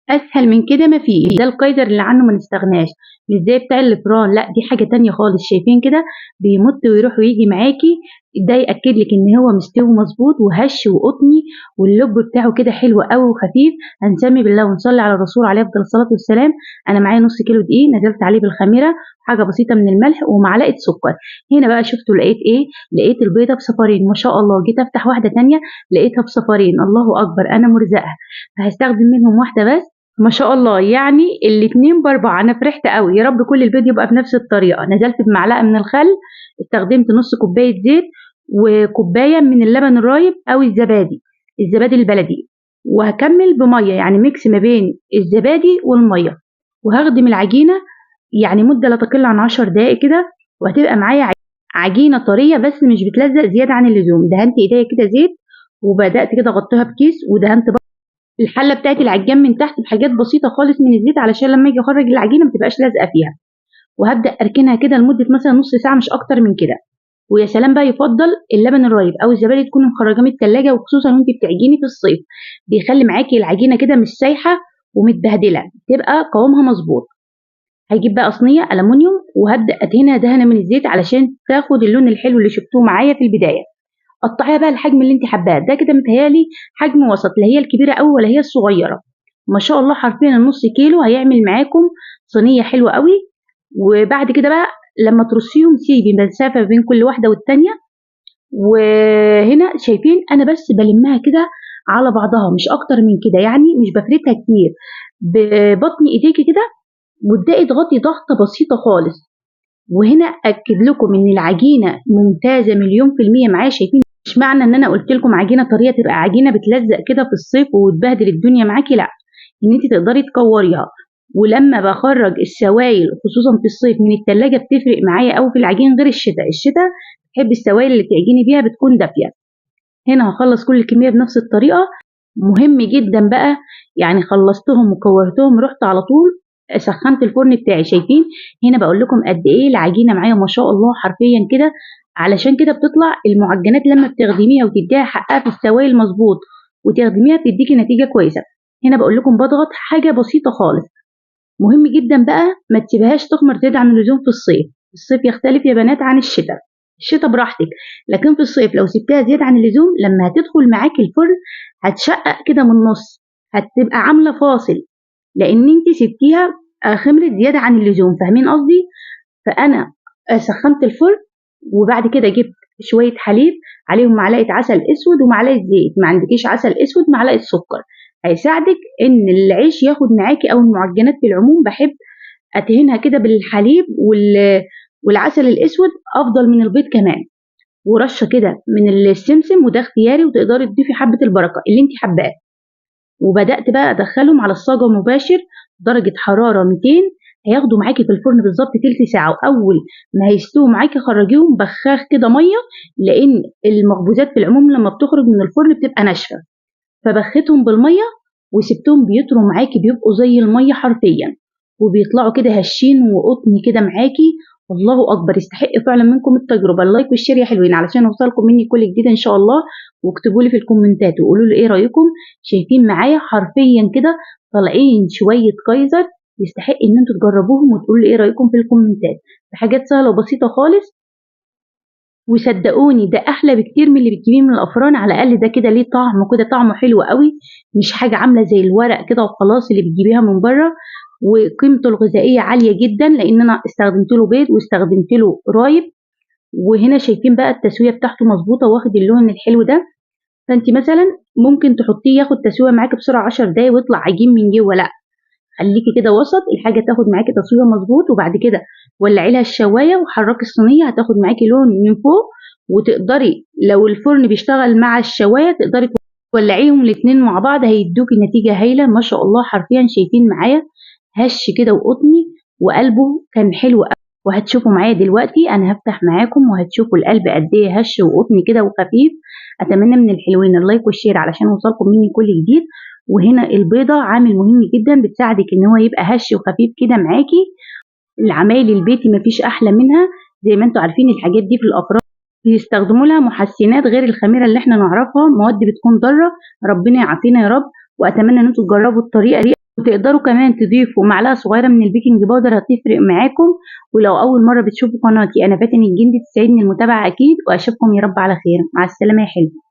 اسهل من كده ما فيه. ده الكايزر اللي عنه ما نستغناش، مش زي بتاع الفران، لا دي حاجة تانية خالص. شايفين كده بيمط ويروح ويجي معاكي، ده ياكد لك ان هو مستوي مظبوط وهش وقطني، واللب بتاعه كده حلو قوي وخفيف. هنسمي بالله ونصلي على الرسول عليه افضل الصلاة والسلام. انا معايا نص كيلو دقيق نزلت عليه بالخميره، حاجة بسيطة من الملح ومعلقة سكر. هنا بقى شفتوا لقيت ايه؟ لقيت البيضة بصفارين ما شاء الله. جيت افتح واحدة تانية لقيتها بصفارين، الله اكبر، انا مرزقها، فهستخدم منهم واحدة بس ما شاء الله، يعني الاتنين باربعة. انا فرحت قوي، يا رب كل البيض يبقى بنفس الطريقة. نزلت بمعلقه من الخل، استخدمت نص كوباية زيت وكوبايه من اللبن الرايب او الزبادي، الزبادي البلدي، وهكمل بميه، يعني mix ما بين الزبادي والمية. وهخدم العجينة يعني مده لا تقل عن 10 دقائق كده، وهتبقى معايا عجينه طرية بس مش بتلزق زيادة عن اللزوم. دهنت ايديا كده زيت وبدات كده اغطيها بكيس، ودهنت الحلة بتاعت العجان من تحت بحاجات بسيطة خالص من الزيت علشان لما اجي اخرج العجينة ما تبقاش لازقه فيها. وهبدا اركنها كده لمدة مثلا نص ساعة مش اكتر من كده. ويا سلام بقى، يفضل اللبن الرايب او الزبادي تكون مخرجاه من التلاجة، وخصوصا وانت بتعجيني في الصيف بيخلي معاكي العجينة كده مش سايحه ومتبهدله، تبقى قوامها مظبوط. هجيب بقى صينية الومنيوم وهبدا ادهنها دهنه من الزيت علشان تاخد اللون الحلو اللي شفتوه معايا في البداية. قطعيها بقى الحجم اللي انت حباه، ده كده متهيالي حجم وسط، لا هي الكبيرة قوي ولا هي الصغيرة. ما شاء الله حرفيا النص كيلو هيعمل معاكم صينية حلوة قوي. وبعد كده بقى لما ترصيهم سيبي مسافة بين كل واحدة والتانية. وهنا شايفين انا بس بلمها كده على بعضها مش اكتر من كده، يعني مش بفردها كتير، ببطن ايديكي كده وابدأي اضغطي ضغطه بسيطة خالص. وهنا اكد لكم ان العجينة ممتازة 1,000,000% معايا. شايفين مش معنى ان انا قلت لكم عجينه طرية تبقى عجينه بتلزق كده في الصيف وتبهدل الدنيا معاكي، لا، ان انت تقدري تكوريها. ولما بخرج السوائل خصوصا في الصيف من التلاجة بتفرق معايا قوي في العجين غير الشتاء. الشتاء بتحب السوائل اللي بتعجني بيها بتكون دافيه. هنا هخلص كل الكمية بنفس الطريقة. مهم جدا بقى، يعني خلصتهم وكورتهم رحت على طول سخنت الفرن بتاعي. شايفين هنا بقول لكم قد ايه العجينة معايا ما شاء الله حرفيا كده. علشان كده بتطلع المعجنات لما بتخدميها وتديها حقها في السوائل مظبوط وتخدميها بتديكي نتيجة كويسة. هنا بقول لكم بضغط حاجة بسيطة خالص. مهم جدا بقى ما تسيبهاش تخمر زيادة عن اللزوم في الصيف. الصيف يختلف يا بنات عن الشتاء، الشتاء براحتك، لكن في الصيف لو سبتها زيادة عن اللزوم لما هتدخل معاكي الفرن هتشقق كده من النص، هتبقى عامله فاصل، لان انت سبتيها خمرت زيادة عن اللزوم. فاهمين قصدي؟ فانا سخنت الفرن وبعد كده جبت شوية حليب عليهم معلقه عسل اسود ومعلقة زيت. ما عندكيش عسل اسود معلقه سكر، هيساعدك ان العيش ياخد معاكي، او المعجنات في العموم بحب ادهنها كده بالحليب والعسل الاسود افضل من البيض كمان. ورشه كده من السمسم، وده اختياري، وتقدري تضيفي حبه البركة اللي انت حباها. وبدات بقى ادخلهم على الصاجه مباشر درجه حرارة 200، هياخدوا معاكي في الفرن بالظبط تلت ساعة. واول ما هيستووا معاكي خرجيهم بخاخ كده مية، لان المخبوزات في العموم لما بتخرج من الفرن بتبقى ناشفة، فبختهم بالمية وسبتهم بيطروا معاكي، بيبقوا زي المية حرفيا، وبيطلعوا كده هشين وقطن كده معاكي. الله اكبر، يستحق فعلا منكم التجربة. ال like وال share يا حلوين علشان اوصلكم مني كل جديد ان شاء الله. واكتبوا لي في الكومنتات وقولوا لي ايه رايكم. شايفين معايا حرفيا كده طالعين شوية كايزر، يستحق ان انتوا تجربوهم وتقولوا لي ايه رايكم في الكومنتات. بحاجات سهلة وبسيطة خالص، وصدقوني ده احلى بكتير من اللي بتجيبيه من الافران. على الاقل ده كده ليه طعم كده، طعمه حلو قوي، مش حاجة عامله زي الورق كده وخلاص اللي بتجيبيها من بره. وقيمته الغذائية عالية جدا لان انا استخدمت له بيض واستخدمت له رايب. وهنا شايفين بقى التسوية بتاعته مظبوطة واخد اللون الحلو ده. فانت مثلا ممكن تحطيه ياخد تسويه معاكي بسرعة 10 دقايق ويطلع عجين من جوه، لا خليكي كده وسط، الحاجة تاخد معاكي تسويه مظبوط. وبعد كده ولعي لها الشوايه وحركي الصينية، هتاخد معاكي لون من فوق. وتقدري لو الفرن بيشتغل مع الشوايه تقدري تولعيهم الاتنين مع بعض، هيدوكي نتيجة هايلة ما شاء الله. حرفيا شايفين معايا هش كده وقطني وقلبه كان حلو قوي. وهتشوفوا معايا دلوقتي انا هفتح معاكم وهتشوفوا القلب قد ايه هش وقطني كده وخفيف. اتمنى من الحلوين ال like وال share علشان يوصلكم مني كل جديد. وهنا البيضة عامل مهم جدا بتساعدك ان هو يبقى هش وخفيف كده معاكي. العمايل البيتي مفيش احلى منها، زي ما انتوا عارفين الحاجات دي في الافران بيستخدموا لها محسنات غير الخميره اللي احنا نعرفها، مواد بتكون ضارة، ربنا يعافينا يا رب. واتمنى ان انتوا تجربوا الطريقة دي وتقدروا كمان تضيفوا معلقه صغيرة من ال baking powder، هتفرق معاكم. ولو اول مرة بتشوفوا قناتي، انا فاتن الجندي، تسعدني المتابعة اكيد، واشوفكم يا رب على خير. مع السلامة يا حلو.